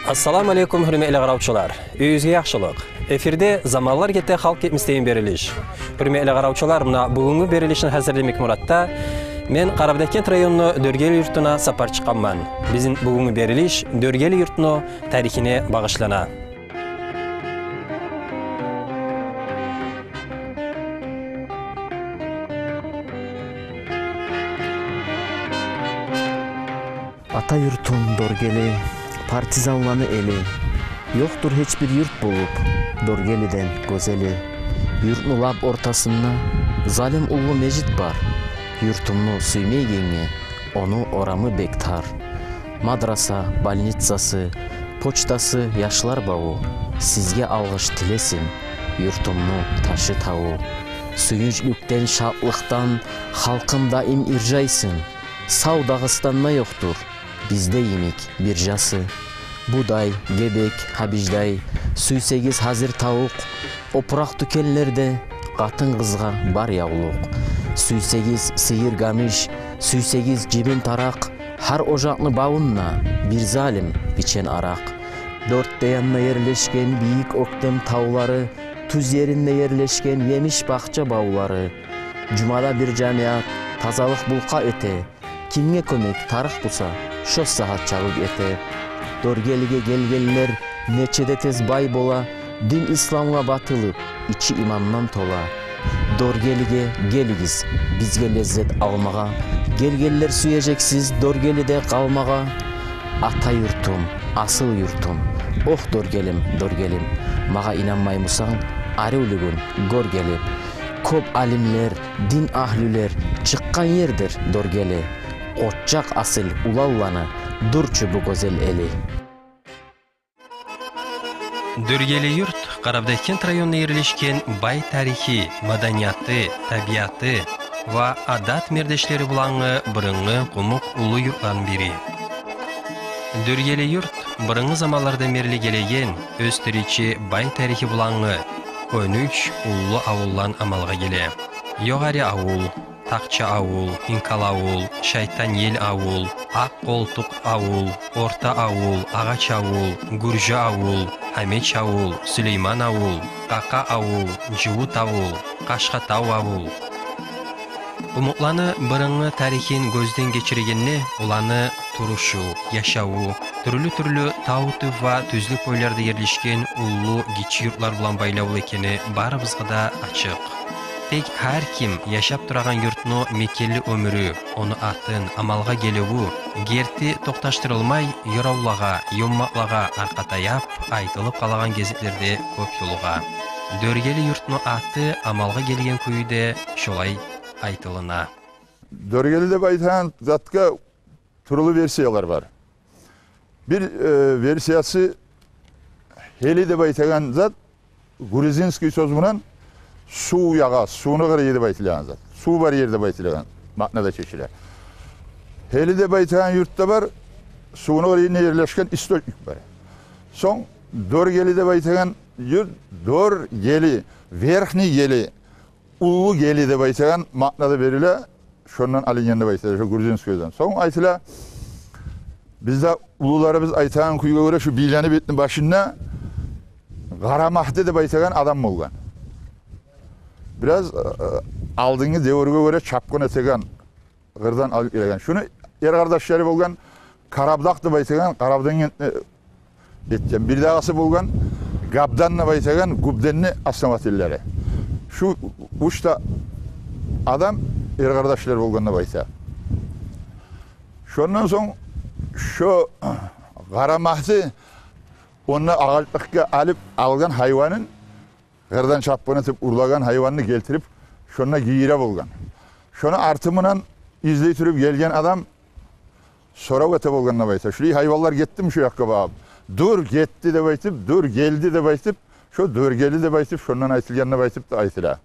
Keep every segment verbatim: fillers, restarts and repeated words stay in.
Ассаламу алейкум, гьюрметли къаравчулар. Уьюгюзге яхшылыкъ. Эфирде «Заманлар гете, халкъ гетмес» деген берилиш. Гьюрметли къаравчулар, муна бугюнгю берилишни гьазирлемек муратда мен Къарабудагъгент районну Дёргели юртуна сапар чыкъгъанман. Бизин бугюнгю берилиш Дёргели юртну тарихине багъышлана. Ата юртум Дёргели, партизанланы эли. Ёкъдур гьеч бир юрт болуп Дёргелиден гёзели. Юртну лап ортасында залим уллу межит бар. Юртумну сюймейгенге ону орамы бек тар. Мадраса, больницасы, почтасы, яшлар баву сизге алгъыш тилесин, юртумну ташы-таву. Сююнчлюкден, шатлыкъдан халкъым даим иржайсын. Сав Дагъыстанда ёкъдур бизде йимик биржасы. Будай, гебек, гьабиждай, сюйсегиз гьазир тавукъ, опуракъ тюкенлерде къатын-къызгъа бар явлукъ. Сюйсегиз сыйыр, гамиш, сюйсегиз жибин, таракъ, гьар ожакъны бавунда бир залим бичен аракъ. Дёрт де янда ерлешген бийик оьктем тавлары, тюз еринде ерлешген емиш бахча бавлары. Жумада бир жамият тазалыкъ булкъа эте. Кимге кёмек тарыкъ буса, шо сагьат чабып эте. Дёргелиге гелгенлер нече де тез бай бола, дин исламгъа батылып, ичи имандан тола. Дёргелиге гелигиз, бизге леззет алмагъа, гелгенлер сюежексиз Дёргелиде къалмагъа. Ата юртум, асыл юртум, ох, Дёргелим, Дёргелим, магъа инанмай бусанг, арив лигюн гёр гелип. Кёп алимлер, дин агьлюлер чыкъгъан ердир Дёргели. Къоччакъ асил уланланы дюр чю бу гёзел эли. Дёргели юрт Къарабудагъгент районунда ерлешген бай тарихи, маданияты, табиаты ва адат-мердешлери булангъы бырынгъы къумукъ уллу юртланы бири. Дёргели юрт бырынгъы заманлардан берли гелеген, оьзтюрече бай тарихи булангъы он уьч уллу авулдан амалгъа геле. Ёгъари авул, Такъча авул, Инкал авул, Шайтан ел авул, Акъ къолтукъ авул, Орта авул, Агъач авул, Гюржа авул, Гьамеч авул, Сюлейман авул, Къакъа авул, Жувут авул, Къашгъатав авул. Къумукъланы бырынгъы тарихин гёзден гечиргенде, оланы турушу, яшаву тюрлю-тюрлю тав тюп ва тюзлюк бойларда ерлешген уллу-гиччи юртлар булан байлавлу экени барыбызгъа да ачыкъ. Тек гьар ким яшап турагъан юртну мекенли оьмюрю, ону атын, амалгъа геливи герти токъташдырылмай, ёравлагъа, ёммакълагъа аркъа таяп, айтылып къалагъан гезиклер де кёп ёлугъа. Дёргели юртну аты амалгъа гелген кюйде шолай айтылына. Дёргели деп айтагъан затгъа тюрлю версиялар бар. Бир, э, версиясы, гели деп айтагъан зат грузинский сёз булан сув ягъа, сувну къырыйы деп айтылагъан зат. Сув бар ер деп айтылагъан маънада чечиле. Гели деп айтагъан юрт да бар, сувну къырыйында ерлешген источник бар. Сонг Дёргели деп айтагъан юрт, Дёргели, верхний Гели, уллу Гели деп айтагъан маънада бериле, шондан алынгъан деп айтыла, шо грузинскийден. Сонг айтыла, бизде уллуларыбыз айтагъан кюйге гёре, шу Бийлени бетни башында Къарамагьди деп айтагъан адам болгъан. Бираз, э, алдынгы девюрге гёре чапгъын этеген, къырдан алып гелеген. Шуну эр къардашлары болгъан Къарабудакъ деп айтагъан, Къарабудагъгентни этген. Бирдагъысы болгъан Габдан деп айтагъан, Губденни основательлери. Шу уьч де адам эр къардашлар болгъан деп айта. Шондан сонг шо Къарамагьди онда агъачлыкъгъа алып алгъан гьайванын, къырдан чапгъын этип урлагъан гьайванны гелтирип, шонда гийире болгъан. Шону арты булан излей туруп гелген адам сорав эте болгъан деп айта. Шулай гьайванлар гетдими шу якъгъа багъып? Дюр гетди деп айтып, дюр гелди деп айтып, шо Дёргели деп айтып, шондан айтылгъан деп айтып да айтыла.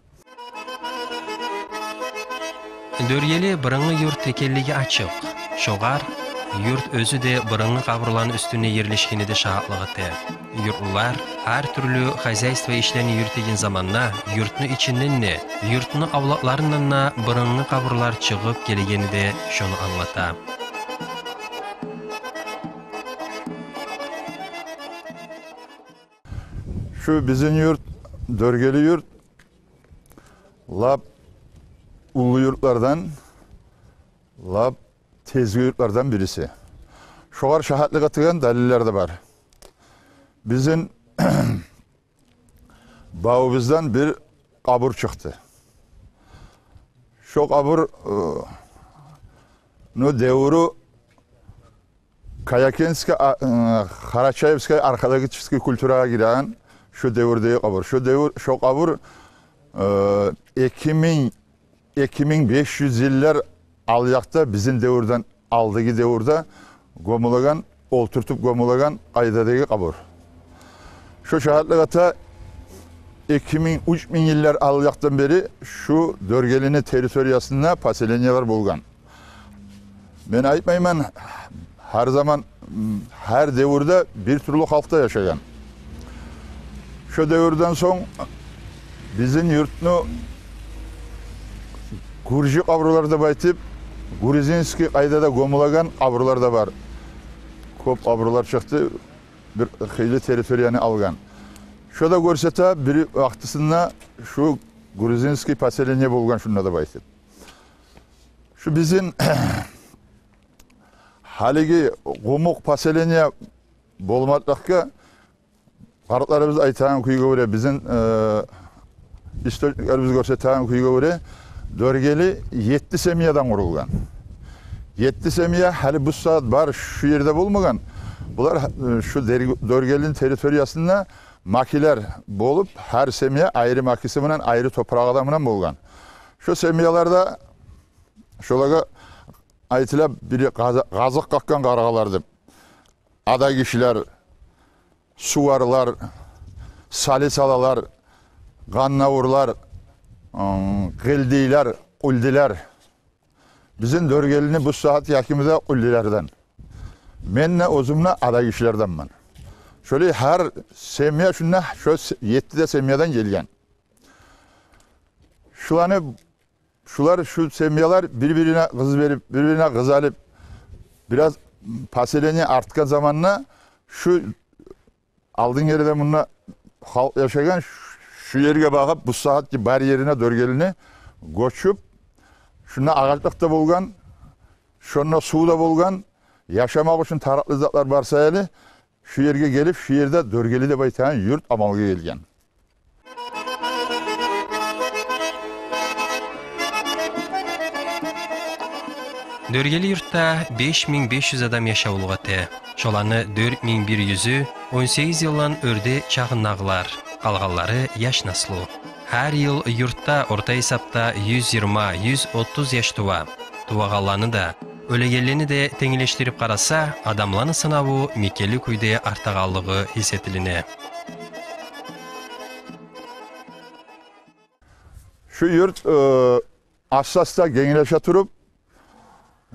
Дёргели бырынгъы юрт экенлиги ачыкъ. Шогъар юрт оьзю де бырынгъы къабурланы уьстюнде ерлешгени де шагьатлыкъ эте. Юртлулар гьар тюрлю хозяйство ишлерин юрютеген заманда юртну ичинден де, юртну авлакъларындан да бырынгъы къабурлар чыгъып гелегени де шону англата. Шу бизин юрт, Дёргели юрт, лап уллу юртлардан, лап тезги юртлардан бириси. Шогъар шагьатлыкъ этеген далиллер де бар. Бизин бавубуздан бир къабур чыкъды. Шо къабур, э, ну, девюрю Каякентская, а, э, Карачаевская археологическая культурагъа гиреген шо девюрдеги къабур. Шо девюр, шо къабур, э, эки минг, эки минг беш юз йыллар алъякъда, бизин девюрден алдагъы девюрде гёмюлеген, олтуртуп гёмюлеген къайдадагъы къабур. Шо шагьатлыкъ эте, эки минг, уьч минг йыллар алъякъдан бери шу Дёргелини территориясында поселениялар болгъан. Мен айтмайман, гьар заман, м, гьар девюрде бир тюрлю халкъ да яшагъан. Шо девюрден сонг бизин юртну гуржи къабурлар деп айтып, грузинский къайдада гёмюлеген къабурлар да бар. Кёп къабурлар чыкъды, бир хыйлы территорияны алгъан. Шо да гёрсете, бир вакътисинде шу грузинский поселение болгъан шунда деп айтып. Шу бизин гьалиги къумукъ поселение болмакълыкъгъа къартларыбыз айтагъан кюйге гёре, бизин, э, источниклерибиз гёрсетеген кюйге гёре, Дёргели етти семьядан къурулгъан. Етти семья гьали бу сагьат бар шу ерде болмагъан. Булар, э, шу Дер-, Дёргелини территориясында макилер болуп, гьар семья айры макиси булан, айры топурагъы да булан болгъан. Шу семьяларда шолагъа айтыла бири къазы-, къазыкъ къакъгъан къаргъалар деп. Адагишилер, суварлар, салисалалар, къаннавурлар, ым, къылдилер, къулдилер. Бизин Дёргелини бу сагьат гьакими де къулдилерден. Мен де, оьзюм де адагишилерденмен. Шолай гьар семья шунда, шо с-, етти де семьядан гелген. Шуланы Шулар, шу семьялар бир-бирине къыз берип, бир-бирине къыз алып, бираз поселение артгъан заманда шу алдын ерде мунда халкъ яшагъан, шу ерге багъып, бу сагьатгъы бар ерине Дёргелини гёчюп, шунда агъачлыкъ да болгъан, шонда сув да болгъан, яшамакъ учун тарыкълы затлар бар саялы, шу ерге гелип, шу ерде Дёргели деп айтагъан юрт амалгъа гелген. Дёргели юртда беш минг беш юз адам яшавлукъ эте. Шоланы дёрт минг бир юзю он сегиз йылдан оьрде чагъындагъылар, къалгъанлары яш наслу. Гьар йыл юртда орта гьисапда юз йигирма, юз отуз яш тува. Тувагъанланы да, оьлегенлени де тенглешдирип къараса, адамланы санаву мекенли кюйде артагъанлыгъы гьис этилине. Шу юрт, э, аста-аста генглеше туруп,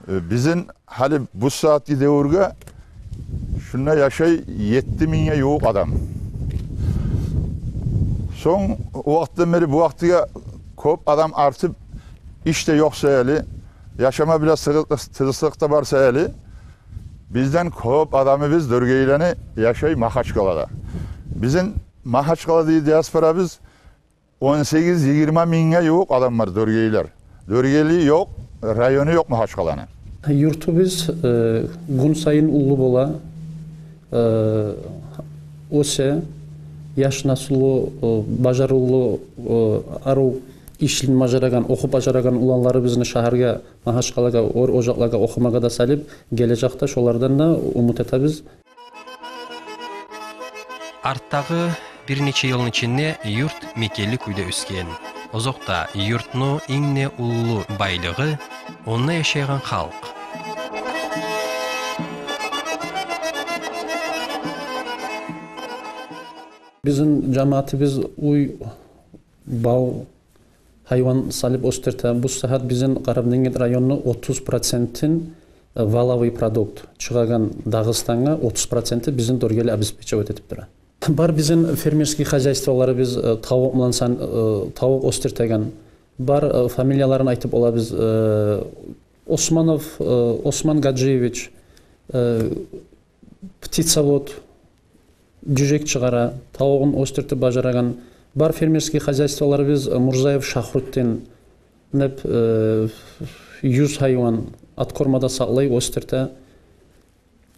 э, бизин гьали бу сагьатгъы девюрге шунда яшай етти мингге ювукъ адам. Сонг о вакътиден бери бу вакътиге кёп адам артып, иш де ёкъ саялы, яшама бираз тыгъы-, тыгъыслыкъ да бар саялы, бизден кёп адамыбыз, дёргейлени, яшай Магьачкъалада. Бизин Магьачкъаладагъы диаспорабыз он сегиз-йигирма мингге ювукъ адам бар, дёргейлер. Дёргели ёкъ, району ёкъ Магьачкъаланы. Юртубуз, э, гюн сайын уллу бола, э, оьсе, яш наслу, э, бажарывлу, э, арив ишлин бажарагъан, охуп бажарагъан уланларыбызны шагьаргъа, Магьачкъалагъа, оьр ожакълагъа охумагъа да салып, гележекде шолардан да умут этебиз. Артдагъы бир нече йылны ичинде юрт мекенли кюйде оьсген. Озокъда, юртну инг де уллу байлыгъы — онда яшайгъан халкъ. Бизин жамаатыбыз уьй, бав, гьайван салып оьсдюрте. Бу сагьат бизин Къарабудагъгент районну отуз процентин, э, валовый продукт, чыгъагъан Дагъыстангъа отуз проценти бизин Дёргели обеспечивать этип тура. Бар бизин фермерский хозяйстволарыбыз, э, тавукъ булан сан-, э, тавукъ оьсдюртеген. Бар, э, фамилияларын айтып болабыз, э, Османов, э, Осман Гаджиевич, э, птицевод, жюжек чыгъара, тавугъун оьсдюртюп бажарагъан. Бар фермерский хозяйстволарыбыз, э, Мурзаев Шагьрутдин деп, э, юз гьайван откормада сакълай, оьсдюрте.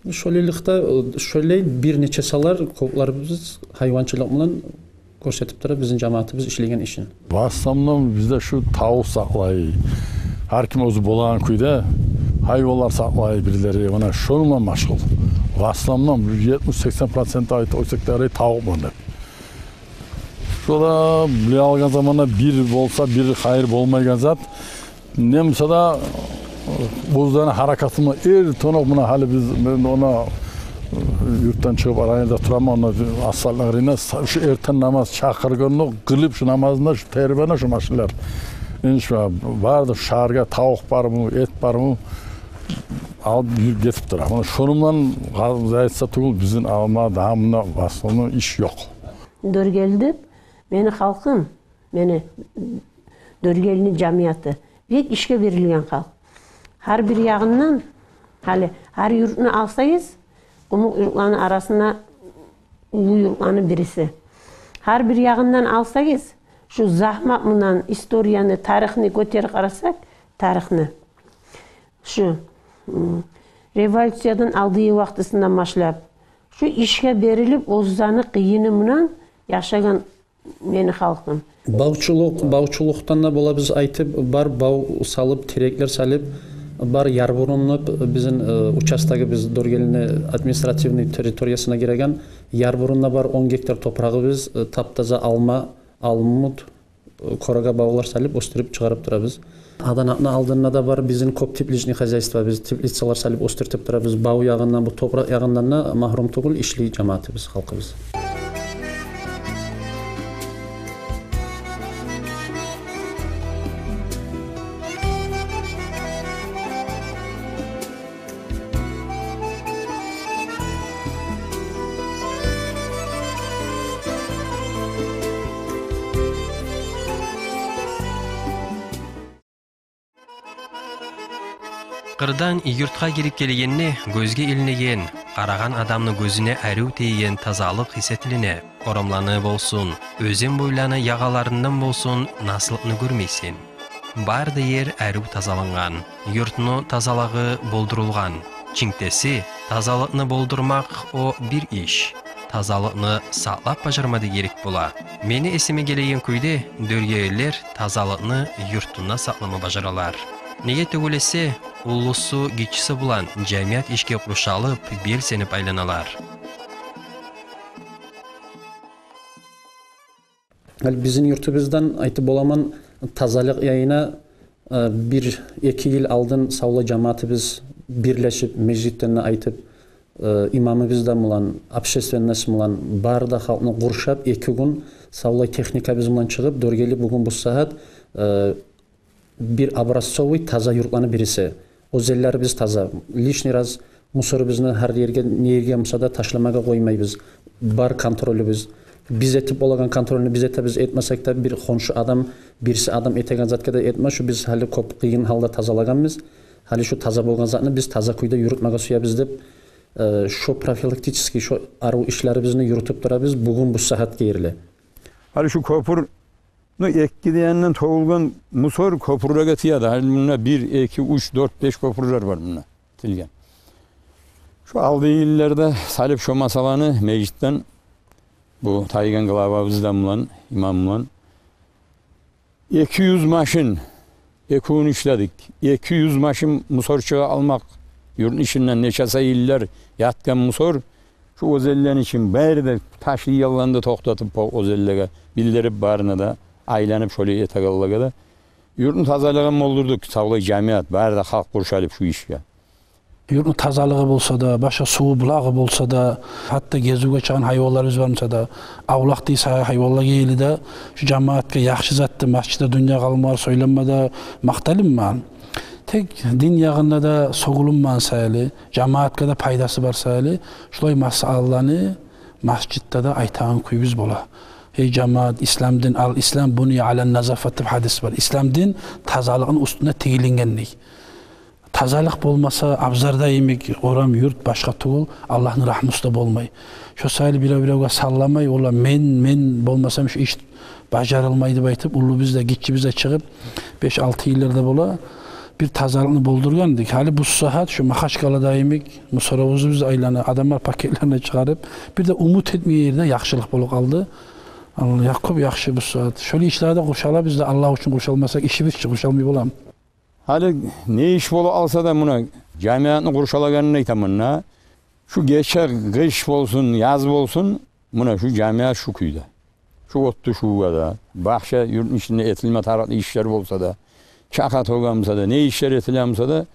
Шолайлыкъда, э, шолай бир нече салар кёплерибиз гьайванчылыкъ булан гёрсетип тура бизин жамаатыбыз ишлейген ишин. В основном бизде шу тавукъ сакълай. Гьар ким оьзю болагъан кюйде гьайванлар сакълай бирлери, муна шону булан машгъул. В основном етмиш-сексен процент айтып къойсакъ да ярай тавукъ булан деп. Шо да биле алгъан заманда бир болса, бир хайыр болмайгъан зат. Не буса да, оьзлени гьаракатына эртенокъ, муна гьали биз, мен она, э, юртдан чыгъып, арайында тураман, она асфальтны къырыйында, шу эртен намаз чакъыргъанны къылып, шу намазына, шу тербене шу машинлер. Иншаллагь, бары да шагьаргъа тавукъ бармы, эт бармы, алып юрюп гетип тура. Муна шону булан къаза этсе тюгюл, бизин алма да муна басылгъан иш ёкъ. Дёргели деп, мени халкъым, мени Дёргелини жамияты бек ишге берилген халкъ. Гьар бир ягъындан, гьали, гьар юртну алсагъыз, къумукъ юртланы арасында уллу юртланы бириси. Гьар бир ягъындан алсагъыз, шу загьмат булан историяны, тарихни гётерип къарасакъ, тарихни, шу, м, революциядан алдагъы вакътисинден башлап, шу ишге берилип, оьзлени къыйыны булан яшагъан мени халкъым. Бавчулукъ, бавчулукъдан да бола биз айтып, бар бав салып, тереклер салып, бар Ярбурун деп, бизин, э, участогубуз Дёргелини административный территориясына гиреген, Ярбурунда бар он гектар топурагъыбыз, э, таптаза алма, алмут, э, корага бавлар салып, оьсдюрюп чыгъарып турабыз. Аданакъны алдында да бар бизин кёп тепличный хозяйствобуз, теплицалар салып оьсдюртюп турабыз. Бав ягъындан, бу топуракъ ягъындан да магьрюм тюгюл ишлей жамаатыбыз, халкъыбыз. Къырдан юртгъа гирип гелгенде гёзге илинеген, къарагъан адамны гёзюне арив тийген тазалыкъ гьис этилине. Орамланы болсун, оьзен бойланы ягъаларындан болсун, наслыкъны гёрмейсен. Бары да ер арив тазалангъан. Юртну тазалыгъы болдурулгъан. Чинктеси, тазалыкъны болдурмакъ о бир иш. Тазалыкъны сакълап бажарма да герек бола. Мени эсиме гелеген кюйде, дёргелилер тазалыкъны юртунда сакълама бажаралар. Неге тюгюл эсе, уллусу гиччиси булан жамият ишге къуршалып, белсенип айланалар. Гьали бизин юртубуздан айтып боламан, тазалыкъ ягъына, э, бир-эки йыл алдын савлай жамаатыбыз бирлешип, межитден де айтып, э, имамыбыз да булан, общественность булан, бары да халкъны къуршап, эки гюн савлай техникабыз булан чыгъып, Дёргели бугюн бу сагьат, э, бир образцовый таза юртланы бириси. Оьзенлерибиз таза. Лишний раз мусорубузну гьар ерге, не ерге буса да ташламагъа къоймайбыз. Бар контролюбуз. Биз этип болагъан контрольну биз этебиз, этмесек де бир хоншу адам, бириси адам этеген затгъа да этме, шу биз гьали кёп къыйын гьалда тазалагъанбыз. Гьали шу таза болгъан затны биз таза кюйде юрютмеге сюебиз деп, э, шо профилактический, шо арив ишлерибизни юрютюп турабыз бугюн бу сагьатгъа ерли. Гьали шу кёпюр Ну, эки де янындан тёгюлген мусор кёпюрлеге тиеди. Гьали мунда бир, эки, уьч, дёрт, беш кёпюрлер бар мунда тилген. Шу алдагъы йылларда салып шу масъаланы межитден, бу тайгъан главабыздан булан, имам булан эки юз машин, эки гюн ишледик. Эки юз машин мусорчугъа алмакъ, юртну ичинден нечесе йыллар ятгъан мусор, шу оьзенлени ичин бары да ташлайгъанланы да токътатып, о оьзенлеге билдирип, барына да айланып, шолай этегенлеге де. Юртну тазалыгъын болдурдукъ, савлай жамият, бары да халкъ къуршалып шу ишге. Юртну тазалыгъы болса да, башгъа суву, булагъы болса да, гьатта гезивге чыгъагъан гьайванларыбыз бар буса да, авлакъ дей сагъа гьайванлагъа геле де, шу жамиятгъа яхшы затды, межитде дюнья къалмагъар сёйленме де, макъталынмагъан. Тек дин ягъында да сёгюлюнмеген саялы, жамиятгъа да пайдасы бар саялы, шулай масъалаланы межитде де айтагъан кюйюбюз бола. Гьей жамият, ислам дин, ал-ислам буния алан-назафат деп гьадис бар. Ислам дин тазалыкъны уьстюне тигилинген дей. Тазалыкъ болмаса, абзарда йимик, орам, юрт башгъа тюгюл, Аллагьны рагьмусу да болмай. Шо саялы бирев-биревге салламай, ола мен, мен болмасам шу иш бажарылмай деп айтып, уллубуз да, гиччибиз де чыгъып, беш-алты йыллар да бола, бир тазалыкъны болдургъан эдик. Гьали бу сагьат шу Магьачкъалада йимик, мусоровозубуз айлана, адамлар пакетлерин чыгъарып, бир де умут этмеген ерде яхшылыкъ болуп къалды. Аллагь, кёп яхшы бу сагьат. Шолай ишлерде къуршала, биз де Аллагь учун къуршалмасакъ, ишибиз чи къуршалмай боламы? Гьали не иш болуп къалса да, муна, жамиятны къуршалагъанын айтаман да. Шу гече къыш болсун, яз болсун, муна, шу жамият шу кюйде. Шу отду шувгъа да, бахча, юртну ичинде этилме тарыкълы ишлер болса да, чакъы тёгюлсе де, не ишлер этилсе де,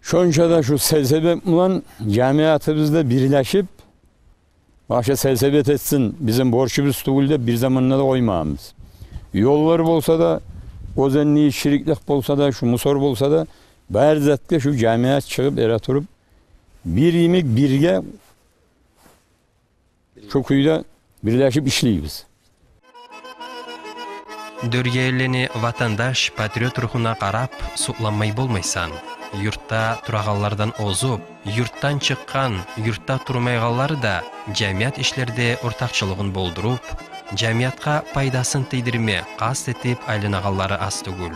шонча да шу сельсовет булан жамиятыбыз да бирлешип, башгъа сельсовет этсин, бизин борчубуз тюгюл деп бир заманда да къоймагъанбыз. Ёллар болса да, оьзенни чириклик болса да, шу мусор болса да, бары затгъа шу жамият чыгъып эретуруп, бир йимик бирге шу кюйде бирлешип ишлейбиз. Дёргелини ватандаш, патриот ругьуна къарап, сукъланмай болмайсан. Юртда турагъанлардан озуп, юртдан чыкъгъан, юртда турмайгъанлар да жамият ишлерде ортакъчылыгъын болдуруп, жамиятгъа пайдасын тийдирме къаст этип айланагъанлары аз тюгюл.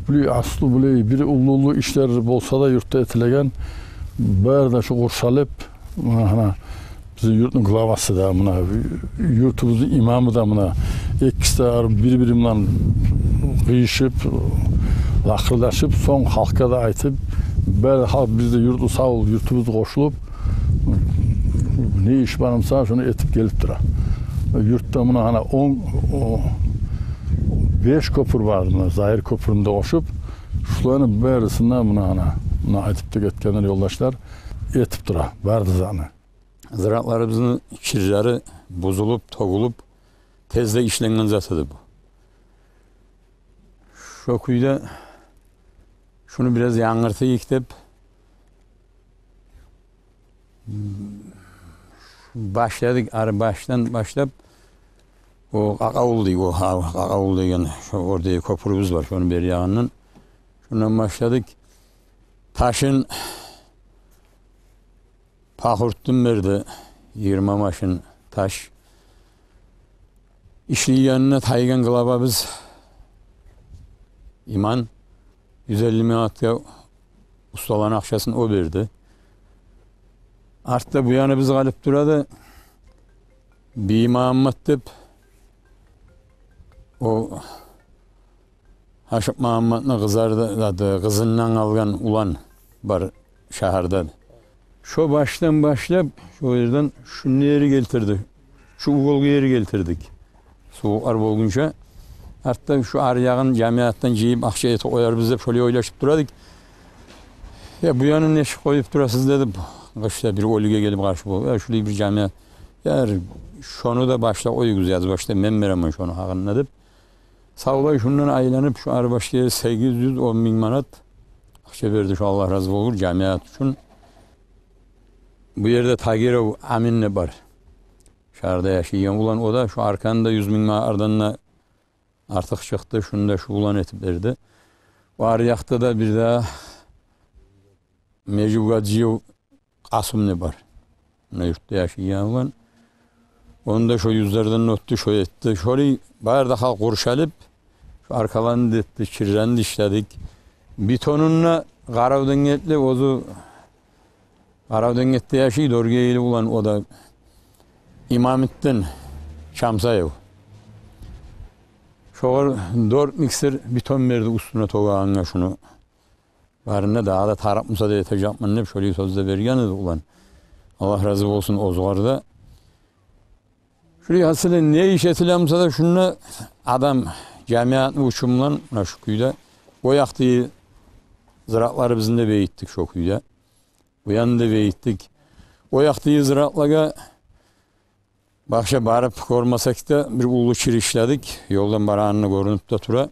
Булай аслу, булай бир уллу-уллу ишлер болса да юртда этилеген, бары да шу къуршалып, муна, гьана, бизин юртну главасы да, муна, юртубузну имамы да, муна, экиси де бир-бири булан къыйышып, лакъырдашып, сонг халкъгъа да айтып, бары халкъ, биз де юртлу сав, юртубуз къошулуп, не иш бар буса, шону этип гелип тура. Юртда муна, гьана, он, о, беш кёпюр бар, муна, Загьир кёпюрюн де къошуп, шуланы барысын да, муна, гьана, муна айтып да гетгенлер ёлдашлар, этип тура бары да затны. Зыратларыбызны чирлери бузулуп, тёгюлюп, тезде ишленген зат эди бу. Шо кюйде шуну бираз янгыртайыкъ деп башладыкъ, ары башдан башлап, о Къакъавул дей, о, гьа, Къакъавул деген шо ордагъы кёпюрюбюз бар, шону бери ягъындан. Шондан башладыкъ. Ташын Пахрутдин берди, йигирма машин таш. Ишлейгенине тайгъан главабыз Иман юз элли мингъа усталаны акъчасын о берди. Артда буяныбыз къалып турады. Биймагьаммат деп, о Гьашим Магьамматны къызлары да, да, къызындан къалгъан улан бар шагьарда. Шо башдан башлап, шо ерден шунда ери гелтирди. Шу уголгъа ери гелтирдик. Сувукълар болгъунча, артда шу аръягъын жамиятдан жыйып, акъча этип къоярбыз деп, шолай ойлашып турадыкъ. Я, бу янын нечик къоюп турасыз, дедим. Къышда бир оьлюге гелип къаршы болуп. Я, шулай бир жамият. Я, шону да башлап къоюгъуз, язбашда мен беремен шону гьакъын да, деп. Савлай шундан айланып, шу арбашгъа сегиз юз он минг манат акъча берди, шу Аллагь рази болур, жамият учун. Бу ерде Тагиров Амин де бар. Шагьарда яшайгъан улан, о да шу арканы да юз минг манатдан да артыкъ чыкъды, шуну да шу улан этип берди. Бу аръякъда да бир де Межиб Гаджиев Къасым не бар. Муна юртда яшайгъан улан. Ону да шо юзлерден оьтдю, шо этди. Шолай бары да халкъ къуршалып, шо аркаланы да этди, чиррени де ишледик. Бетонун да Къаравденгентли, оьзю Къаравденгентде яшай, Доргели улан, о да Имамитдин Чамсаев. Шогъар дёрт миксер бетон берди, уьстюне тёгегенге шуну. Барын да дагъы да тарыкъ буса да этежекмен деп, шолай сёз де берген эди улан. Аллагь рази болсун оьзюгер де. Шулай, гьасили, не иш этиле буса да, шунда адам, жамиятны учун булан, муна шу кюйде. О якъдагъы зыратларыбызны да бегитдик шо кюйде. Бу янын да бегитдик. О якъдагъы зыратлагъа башгъа барып гёрмесек де, бир уллу чир ишледик. Ёлдан барагъанда гёрюнюп де тура.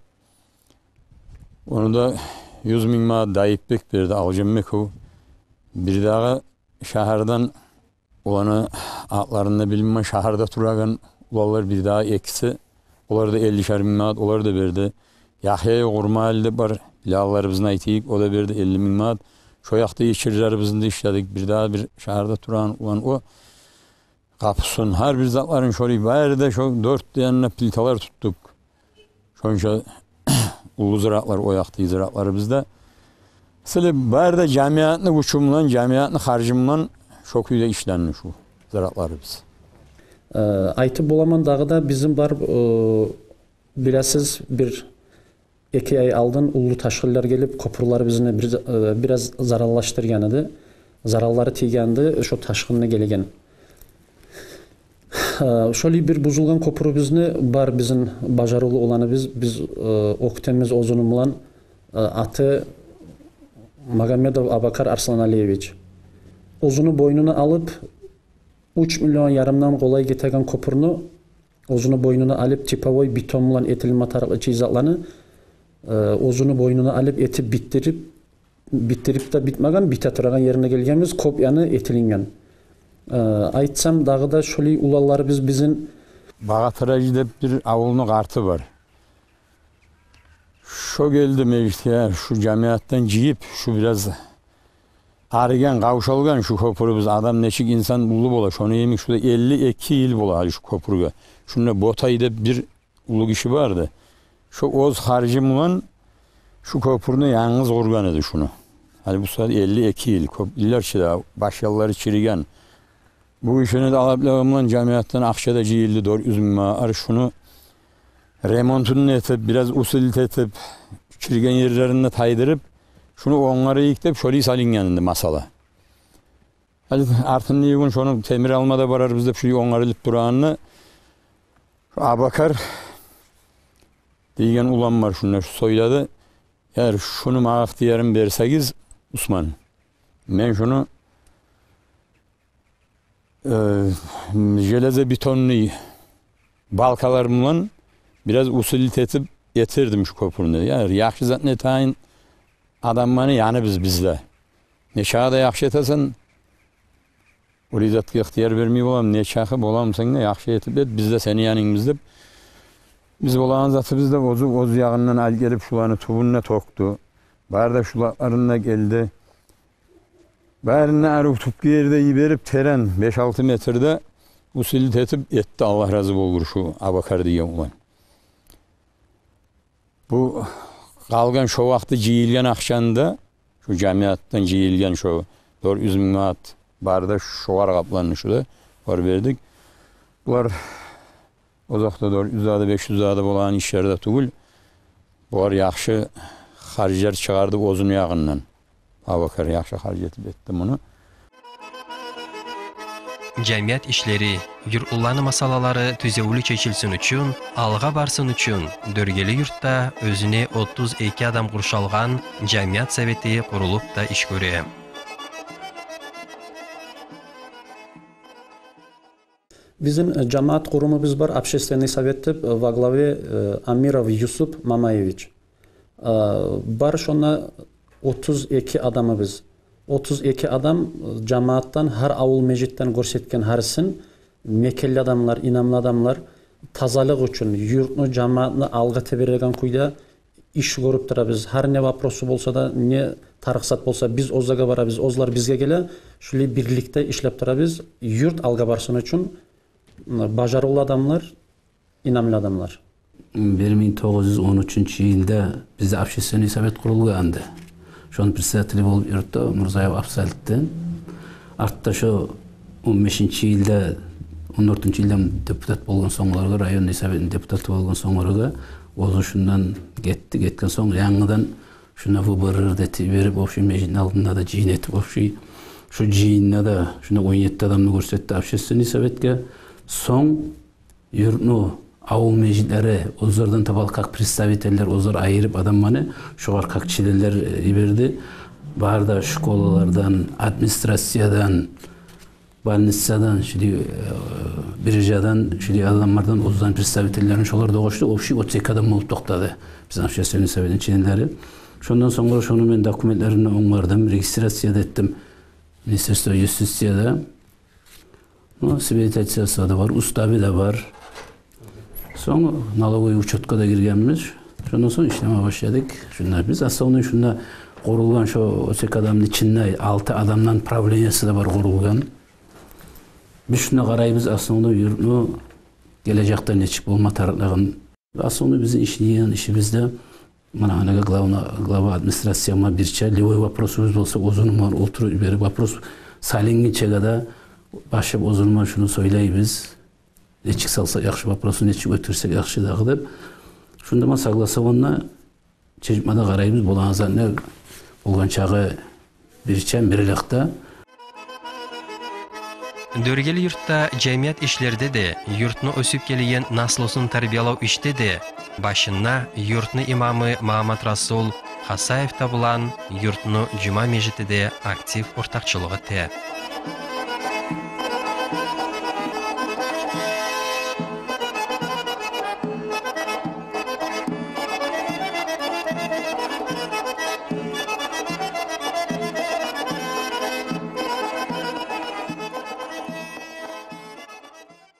Ону да юз минг манат Дайыпбек берди, Алжанбеков. Бирдагъы шагьардан, оланы атларын да билмеймен, шагьарда турагъан уланлар бирдагъы экиси, олар да эллишер минг манат, олар да берди. Яхья Къурмали деп бар, билалларыбызны айтайыкъ, о да берди элли минг манат. Шо якъда ичерлерибизни ишледик. Бирдагъы бир шагьарда турагъан улан о, къапусун, гьар бир затларын шолай, бары да шо дёрт де янына плиталар тутдукъ. Шонча уллу зиратлар, о якъдагъы зиратларыбыз да. Сили бары да жамиятны гючю булан, жамиятны харжы булан шо кюйде ишленди шу зиратларыбыз. Э, айтып боламан дагъы да, бизин бар, э, билесиз, бир эки ай алдын уллу ташгъынлар гелип, кёпюрлерибизни бир, э, бираз зараллашдыргъан эди. Зараллары тийген эди шо ташгъынны гелеген. Э, шолай бир бузулгъан кёпюрюбюзню бар бизин бажарывлу уланыбыз, биз, э, оьктембиз оьзюню булан, э, аты Магомедов Абакар Арсланалиевич. Оьзюню бойнуна алып, уьч миллион ярымдан къолай гетеген кёпюрню оьзюню бойнуна алып, типовой бетон булан этилме тарыкълы чы затланы, э, оьзюню бойнуна алып, этип битдирип, битдирип де битмеген, бите турагъан ерине гелгенбиз, кёп яны этилинген. Э, айтсам дагъы да, шолай уланларыбыз бизин. Багъатыражи деп бир авулну къарты бар. Шо гелди межитге, шу жамиятдан жыйып, шу бираз арыгъан, къавшалгъан шу кёпюрюбюз, адам нечик инсан уллу бола, шону йимик шу да элли эки йыл бола гьали шу кёпюрге. Шунда Ботай деп бир уллу гиши барды. Шо оьз харжы булан шу кёпюрню янгыз къургъан эди шуну. Гьали бу сагьат элли эки йыл, кёп йыллар чы да, баш яллары чириген. Бу ишини де алып, левамлан жамиятдан акъча да жыйылды, дёрт юз минг манат. Шуну ремонтун этип, бираз усилить этип, чириген ерлерин де тайдырып, шуну онгарайыкъ деп, шолай салынгъан энди масъала. Гьали артындагъы гюн шону темир алма да барарбыз деп, шулай онгарылып турагъанда, шу Абакар деген улан бар шунда, шу сёйледи: «Эгер шуну магъа ихтиярын берсегиз, Усман, мен шуну, э, железобетонный балкалар булан бираз усилить этип этердим шу кёпюрню. Я, яхшы затны этеген адамланы яныбыз биз де. Нечакъы да яхшы этесен, уллу затгъа ихтияр бермей боламы, нечакъы боламы сен де, яхшы этип эт, биз де сени янынгбыз», — деп. Биз болагъан затыбыз да оьзю, оьз ягъындан алып гелип, шуланы тюбюн де тёкдю. Бары да шулакъларын да гелди. Барын да арив тюпге ерде йиберип, терен беш-алты метрде усилить этип этди, Аллагь рази болгъур, шу Абакар деген улан. Бу къалгъан шо вакъти жыйылгъан акъчаны да, шу жамиятдан жыйылгъан шо дёрт юз минг манат бары да шогъар къапланды, шу да бар бердик. Булар озокъда, дёрт юз зат да, беш юз зат да болагъан ишлер де тюгюл. Булар яхшы харжлар чыгъарды оьзюню ягъындан. Абакар яхшы харж этип этди муну. Жамият ишлери, юртлуланы масъалалары тюзевлю чечилсин учун, алгъа барсын учун, Дёргели юртда оьзюне отуз эки адам къуршалгъан жамият совети къурулуп да иш гёре. Бизин, э, жамаат къурумубуз бар, общественный совет деп, э, во главе, э, Амиров Юсуп Мамаевич. Э, бар шонда отуз эки адамыбыз. Отуз эки адам, э, жамаатдан, гьар авул межитден гёрсетген гьарисин, мекенли адамлар, инамлы адамлар, тазалыкъ учун, юртну, жамаатны алгъа тебереген кюйде иш гёрюп турабыз. Гьар не вопросу болса да, не тарыкъ зат болса, биз оьзлеге барабыз, оьзлер бизге геле, шулай бирликде ишлеп турабыз. Юрт алгъа барсын учун, м, бажарывлу адамлар, инамлы адамлар. Бир минг тогъуз юз он уьчюнчю йылда бизде общественный совет къурулгъан энди. Шону председатели болуп юрюдю Мурзаев Абсалитден. Артда шо он бешинчи йылда, он дёртюнчю йылдан депутат болгъан сонгларгъа, районный советни депутаты болгъан сонгларгъа, оьзю шундан гетди. Гетген сонг, янгыдан шунда В Б Р Р да этип берип, общий межитни алдында да жыйын этип, общий шу жыйында да шунда он етти адамны гёрсетди общественный советге. Сонг юртну авул межитлери оьзлерден таба, как представительлер, оьзлер айырып адамланы, шогъар как членлер, э, йиберди. Бары да школалардан, администрациядан, больницадан, шулай, э, биржадан, шулай адамлардан оьзлерин представительлерин шолар да къошду. Общий отуз эки адам болуп токътады бизин общественный советни членлери. Шондан сонг шону мен документлерин онгарып, регистрация да этдим министерство юстицияда. Ну, свидетельствосу да бар, уставы да бар. Сонг налоговый учётгъа да гиргенбиз. Шондан сонг ишлеме башладыкъ. Шунда биз основной шунда къурулгъан шо отсек адамны ичинде алты адамдан правлениясы да бар къурулгъан. Биз шунда къарайбыз основной юртну гележекде нечик болма тарыкълыгъын. Основной бизин ишлейген ишибизде, муна, гьанагъа главна-, глава администрациягъа бирче любой вопросубуз болса, оьзюню булан олтуруп йиберип, вопрос салынгъынчагъа да башлап оьзюню булан шуну сёйлейбиз. Нечик салса яхшы вопросну, нечик оьтюрсек яхшы дагъы деп. Шунда ма согласованно чечме де къарайбыз, болагъан зат не болгъан чагъы бирче, бирликде. Доргели юртда жамият ишлерде де, юртну оьсюп гелеген наслусун тарбиялав ишде де башында юртну имамы Магьамматрасул Хасаев да булан юртну жума межити де актив ортакъчылыкъ эте.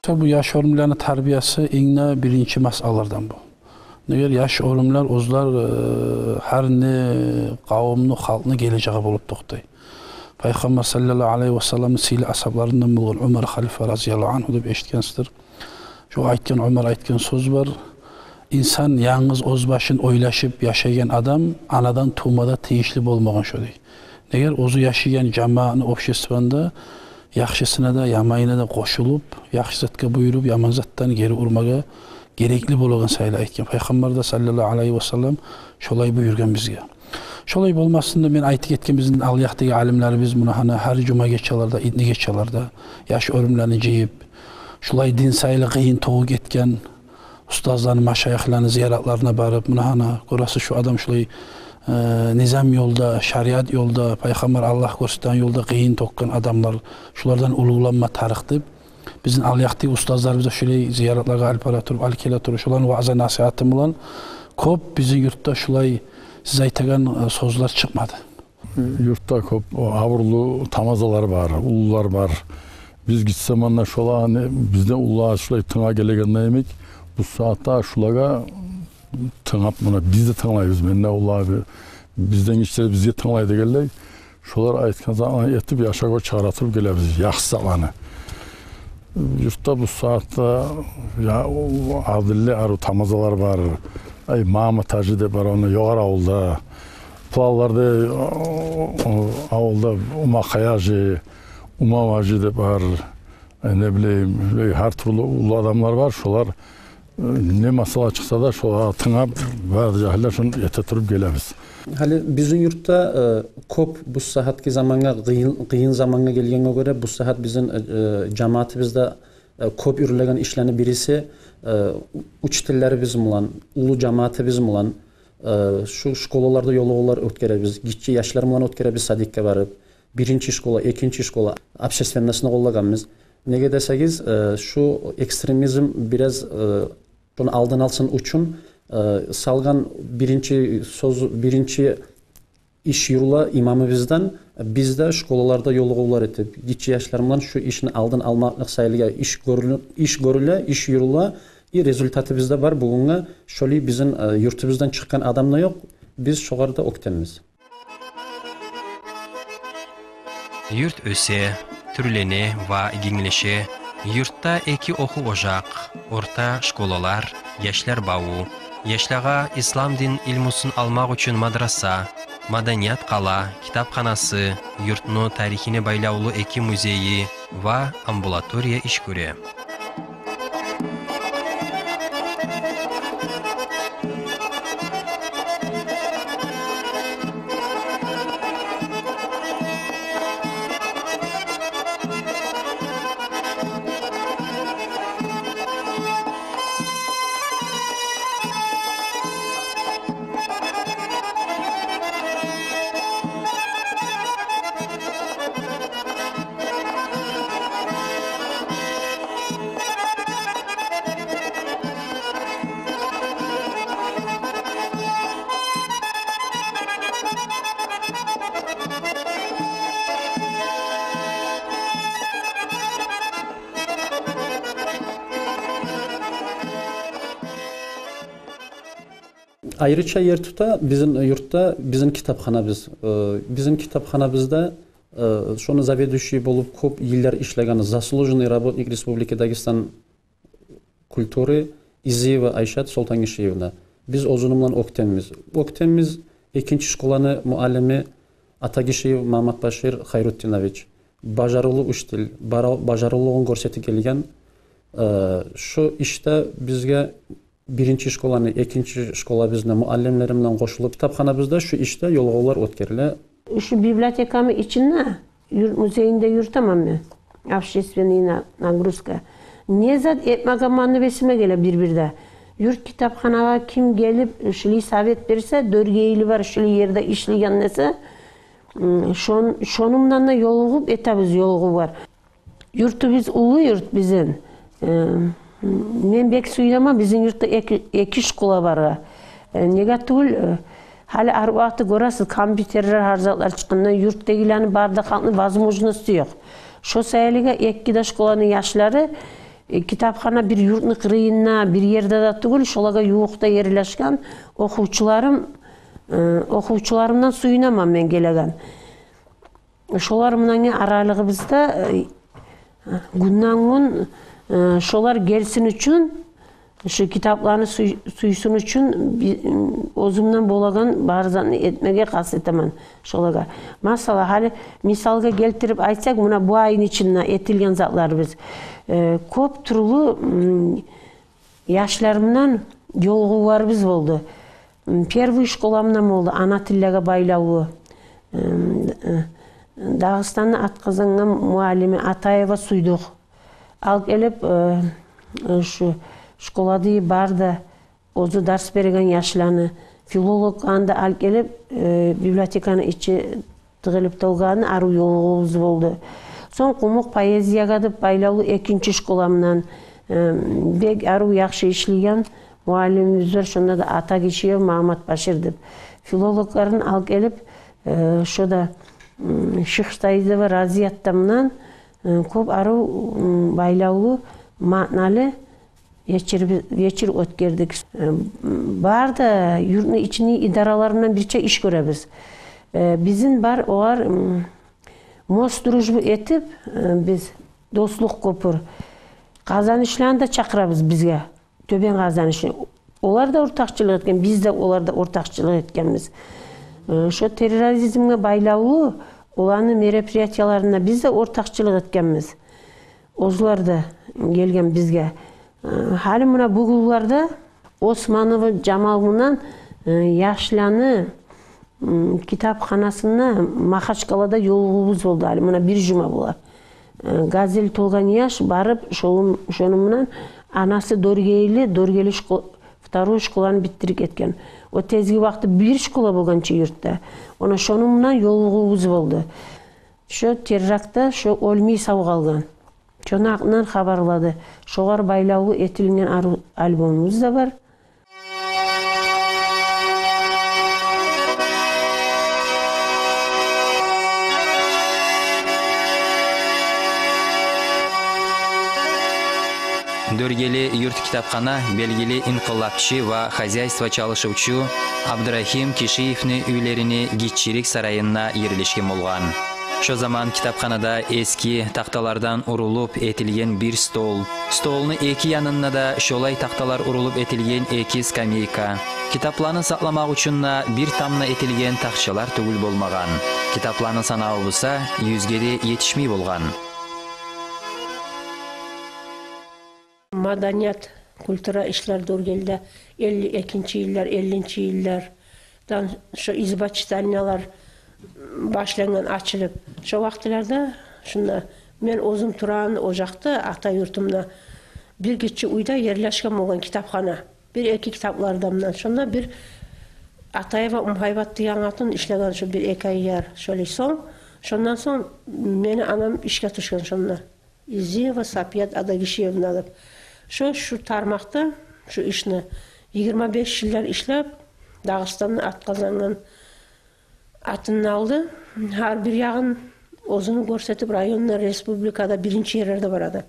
Бу яш оьрюмлени тарбиясы инг де биринчи масъалалардан бу. Неге яш оьрюмлер оьзлер, э, гьар не къавумну, халкъны гележеги болуп токътай. Пайхаммар саллаллагьу алайгьи васалламны сыйлы асгьабларындан болгъан Умар халифа разияллагьу ангьу деп эшитгенсиздир. Шо айтгъан, Умар айтгъан сёз бар: «Инсан янгыз оьз башын ойлашып яшайгъан адам анадан тувма да тийишли болмагъан шо», — дей. Неге оьзю яшайгъан жамаатны, обществону да яхшысына да, яманына да къошулуп, яхшы затгъа буюруп, яман затдан гери урмагъа герекли болагъан саялы айтгъан. Пайхаммар да саллаллагьу алайгьи васаллам шолай буюргъан бизге. Шолай болмасын да, мен айтып гетген, бизин алъякъдагъы алимлерибиз муна гьана гьар жума гечелерде, итни гечелерде яш оьрюмлени жыйып, шулай дин саялы къыйын тёгюп гетген устазланы, машайихланы зияратларына барып, муна гьана гёресиз, шу адам шулай, э, низам ёлда, шариат ёлда, пайхаммар, Аллагь гёрсетген ёлда къыйын тёкген адамлар, шулардан уьлгю алма тарыкъ деп, бизин алъякъдагъы устазларыбыз да шулай зияратлагъа алып бара туруп, алып геле туруп, шуланы ваъза-насигьаты булан кёп бизин юртда шулай сиз айтагъан, э, сёзлер чыкъмады. Юртда кёп абурлу тамазалар бар, уллулар бар. Биз гиччи заманда шоланы, бизден уллулагъа шулай тынглап гелегенде йимик, бу сагьатда шулагъа тынглап, муна биз де тынглайбыз, мен де, уллулар, бизден гиччилер бизге тынглай дегенлей. Шолар айтгъан затны этип, яшавгъа чыгъара туруп гелебиз яхшы затланы. Юртда бу сагьатда, я, о, адилли арив тамазалар бар. Ай, Магьаммат-гьажи деп бар, ону Ёгъар авулда. Плавларда, о, о, авулда Умакъай-гьажи, Умав-гьажи деп бар. Э, не билейим, булай гьар тюрлю уллу адамлар бар. Шолар, э, не масъала чыкъса да, шолагъа тынглап, бары жагьиллер шону эте туруп гелебиз. Гьали бизин юртда, э, кёп бу сагьатгъы замангъа, къыйын, къыйын замангъа гелгенге гёре, бу сагьат бизин, э, э, жамаатыбызда, э, кёп юрюлеген ишлени бириси, э, учительлерибиз булан, уллу жамаатыбыз булан, э, шу школаларда ёлугъувлар оьтгеребиз, гиччи яшлар булан оьтгеребиз садикге барып, биринчи школа, экинчи школа, общественностну къоллагъанбыз. Неге десегиз, э, шу экстремизм бираз, э, шону алдын алсын учун, э, салгъан биринчи сёз, биринчи иш юрюле имамыбыздан, биз де школаларда ёлугъувлар этип, гиччи яшлар булан шу ишни алдын алмакълыкъ саялы иш гёрюле, иш гёрюле, иш юрюле, и результатыбыз да бар бугюнге. Шолай бизин, э, юртубуздан чыкъгъан адам да ёкъ, биз шогъар да оьктембиз. Юрт оьсе, тюрлене ва генглеше. Юртда эки охув ожакъ, орта школалар, яшлар баву, яшлагъа ислам дин илмусун алмакъ учун мадраса, маданият къала, китапханасы, юртну тарихине байлавлу эки музейи ва амбулатория иш гёре. Айрыча ер тута бизин юртда бизин китапханабыз. Э, бизин китапханабызда, э, шону заведующий болуп кёп йыллар ишлеген заслуженный работник Республики Дагестан культуры Изиева Айшат Солтангишиевна. Биз оьзюню булан оьктембиз. Оьктембиз экинчи школаны муаллими Атагишиев Магьамматбашир Хайрутдинович. Бажарывлу учитель, бара-, бажарывлулугъун гёрсетип гелген. Э, шо ишде бизге биринчи школаны, экинчи школабызны муаллимлери булан къошулуп, китапханабызда шу ишде ёлугъувлар оьтгериле. Шу библиотеканы ичинде юрт музейинде юрютемен мен. Общественный на-, нагрузка. Не зат этмеге мени эсиме геле бир-бирде. Юрт китапханагъа ким гелип, шулай совет берсе, дёргейли бар, шулай ерде ишлеген десе, м, шон-, шону булан да ёлугъуп этебиз, ёлугъув бар. Юртубуз уллу юрт бизин. Э, мен бек сююнемен бизин юртда эки, эки школа баргъа. Э, неге тюгюл, э, гьали гьар вакъти гёресиз, компьютерлер, гьар затлар чыкъгъанда, юртдагъыланы бары да халкъны возможности ёкъ. Шо саялыгъа эки де школаны яшлары, э, китапхана бир юртну къырыйында, бир ерде де тюгюл, шолагъа ювукъда ерлешген охувчуларым, э, охувчуларымдан сююнемен мен гелеген. Шолар булангъы аралыгъыбызда, э, гюнден-гюн, э, шолар гелсин учун, шу китапланы сюй-, сюйсюн учун би-, м, оьзюмден болагъан бар затны этмеге къаст этемен шолагъа. Масала, гьали мисалгъа гелтирип айтсакъ, муна бу айны ичинде этилген затларыбыз. Э, кёп тюрлю, м, яшлар булан ёлугъувларыбыз болду. М, первый школа булан болду, ана тиллеге байлавлу. М, э, Дагъыстанны ат къазангъан муаллими Атаева Суйдукъ алып гелип, э, э, шу школада бар да оьзю дарс берген яшланы, филологланы да алып гелип, э, библиотеканы ичи тыгъылып толгъан арив ёлугъувубуз болду. Сонг къумукъ поэзиягъа деп байлавлу экинчи школа булан, э, бек арив, яхшы ишлеген муаллимибиз бар, шонда да Атагишиев Магьамматбашир деп. Филологларын алып гелип, э, шо да, м, Шихсаидова Разият да булан, э, кёп арив, м, байлавлу, маъналы вечер, вечер оьтгердик. Э, бар да юртну ичини идараларындан бирче иш гёребиз. Э, бизин бар огъар, м, мост дружбы этип, э, биз дослукъ кёпюр. Къазанышланы да чакъырабыз бизге. Тёбен Къазанышны. Олар да ортакъчылыкъ этген, биз де олар да ортакъчылыкъ этгенбиз. Э, шо терроризмге байлавлу оланы мероприятияларына биз де ортакъчылыкъ этгенбиз. Оьзлер де гелген бизге. Э, гьали муна бу гюнлерде Османова Жамал булан, э, яшланы, м, китапханасында Махачкъалада ёлугъувубуз болду гьали муна бир жума бола. Э, «Газель» толгъан яш барып, шону, шону булан анасы дёргейли, дёргейли шко-, второй школаны битдирип гетген. О тезги вакъти бир школа болгъан чы юртда. Она шону булан ёлугъувубуз болду. Шо терактда шо оьлмей сав къалгъан. Шону гьакъындан хабарлады. Шогъар байлавлу этилинген ару-, альбомубуз да бар. Дёргели юрт китапхана белгили инкъылапчы ва хозяйство чалышывчу Абдрахим Кишиевни уьйлерини гиччирек сарайында ерлешген болгъан. Шо заман китапханада эски тахталардан урулуп этилген бир стол, столну эки янында да шолай тахталар урулуп этилген эки скамейка, китапланы сакъламакъ учун да бир тамда этилген тахчалар тюгюл болмагъан. Китапланы санаву буса юзге де етишмей болгъан. Маданият, культура ишлер Дёргелиде элли экинчи йыллар, эллинчи йыллардан шо изба-читальнялар башлангъан, ачылып. Шо вакътилерде шунда мен оьзюм турагъан ожакъда, ата юртумда, бир гиччи уьйде ерлешген болгъан китапхана. Бир-эки китаплардан булан. Шонда бир Атаева Умгьайбат деген къатын ишлеген шо бир-эки ай яр, шолай сонг. Шондан сонг мени анам ишге тюшген шонда. Изиева Сапият Адагишиевна деп. Шо, шу тармакъда шу ишни йигирма беш йыллар ишлеп, Дагъыстанны ат къазангъан атын алды. Гьар бир ягъын оьзюню гёрсетип, районда, республикада биринчи ерлерде барады.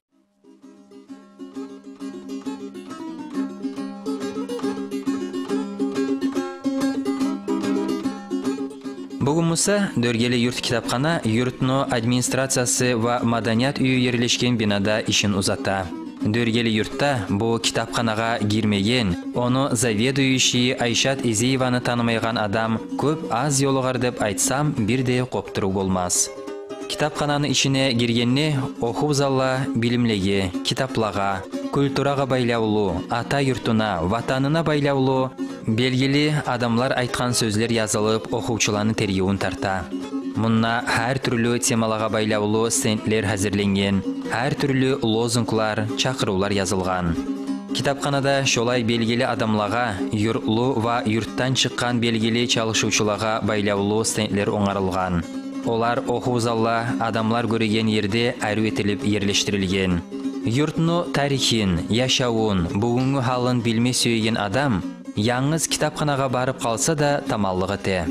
Муса, Дёргели юрт китапхана юртну администрациясы ва маданият уьйю ерлешген бинада ишин узата. Дёргели юртда бу китапханагъа гирмеген, ону заведующийи Айшат Изиеваны танымайгъан адам кёп аз ёлугъар деп айтсам, бир де къопдурув болмас. Китапхананы ичине гиргенде, охув залда билимлеге, китаплагъа, культурагъа байлавлу, ата юртуна, ватанына байлавлу белгили адамлар айтгъан сёзлер язылып, охувчуланы тергевюн тарта. Мунда гьар тюрлю темалагъа байлавлу стендлер гьазирленген, гьар тюрлю лозунглар, чакъырывлар язылгъан. Китапханада шолай белгили адамлагъа, юртлу ва юртдан чыкъгъан белгили чалышывчулагъа байлавлу стендлер онгарылгъан. Олар охув залда адамлар гёреген ерде арив этилип ерлешдирилген. Юртну тарихин, яшавун, бугюнгю гьалын билме сюеген адам янгыз китапханагъа барып къалса да, таманлыкъ эте.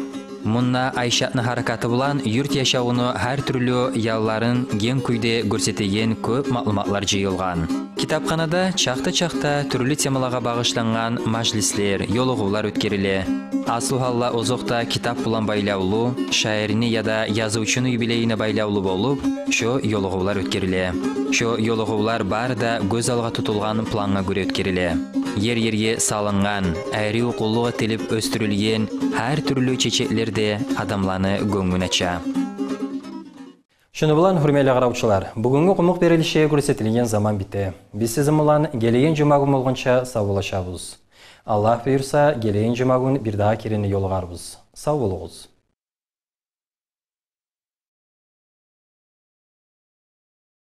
Мунда Айшатны гьаракаты булан юрт яшавуну гьар тюрлю янларын генг кюйде гёрсетеген кёп маълуматлар жыйылгъан. Китапханада чакъда-чакъда тюрлю темалагъа багъышлангъан мажлислер, ёлугъувлар оьтгериле. Аслу гьалда озокъда китап булан байлавлу, шаирни яда язывчуну юбилейине байлавлу болуп, шо ёлугъувлар оьтгериле. Шо ёлугъувлар бары да гёз алгъа тутулгъан плангъа гёре оьтгериле. Ер-ерге салынгъан, арив къуллукъ этилип оьсдюрюлген гьар тюрлю чечеклер де адамланы гёнгюн ача. Шуну булан, гьюрметли къаравчулар, бугюнгю къумукъ берилишге гёрсетилген заман бите. Биз сизин булан гелеген жума гюн болгъунча савболлашабыз. Аллагь буюрса, гелеген жума гюн бирдагъы керен ёлугъарбыз. Сав болугъуз.